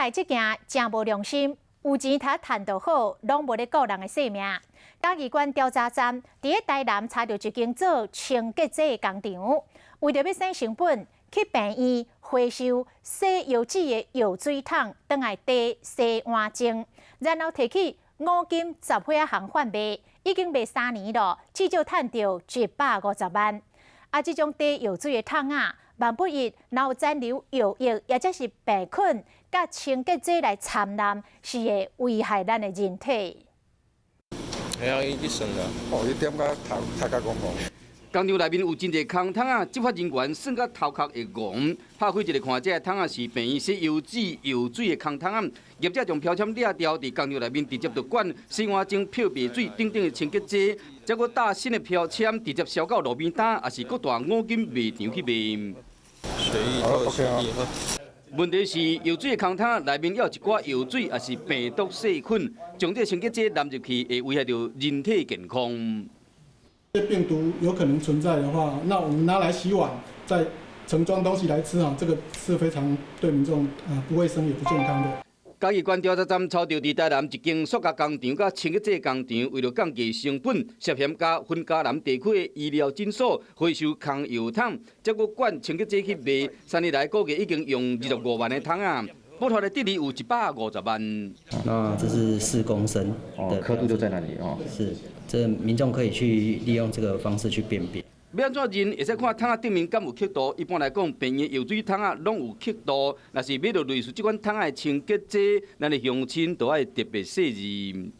來這件誠無良心，有錢通趁就好，攏無咧顧人的性命。嘉義縣調查站佇咧台南查著一間做清潔劑的工廠，為著欲省成本，去病院回收洗藥紙的藥水桶，轉來提洗碗精，然後提去五金雜貨仔行販賣，已經賣3年咯，至少趁著150萬。啊，這種提藥水的桶仔，萬不一若有殘留藥液，抑者是病菌，佮清潔劑來摻濫，是會危害咱的人體。係啊，伊去算啦。哦，伊點甲頭頭殼戇戇。工廠內面有真濟空桶仔，執法人員算甲頭殼會戇。拍開一个看，這个桶仔是病院洗藥紙、藥水的空桶仔。業者將標籤掠掉，佇工廠內面直接就灌洗碗精、漂白水等等的清潔劑，再閣搭新的標籤，直接銷到路邊攤，抑是各大五金賣場去賣。隨意好，隨意好。問題是藥水的空桶內面有一寡藥水，抑是病毒細菌，將這個清潔劑淋入去，會危害著人體健康。病毒有可能存在的話，那我們拿來洗碗，再盛裝東西來吃啊，這個是非常對民眾啊不衛生也不健康的。嘉義縣調查站抄著佇台南一間塑膠工廠佮清潔劑工廠，為著降低成本，涉嫌佮雲嘉南地區的醫療診所回收空藥桶，再閣灌清潔劑去賣，3年來估計已經用25萬的桶仔，補貼的得利有150萬。那這是4公升的刻度就在那裡哦。是，這民眾可以去利用這個方式去辨別。欲按怎認？會使看桶仔頂面敢有刻度。一般來講，病院藥水桶仔攏有刻度。若是買著類似這款桶仔的清潔劑，咱的鄉親都愛特別細膩。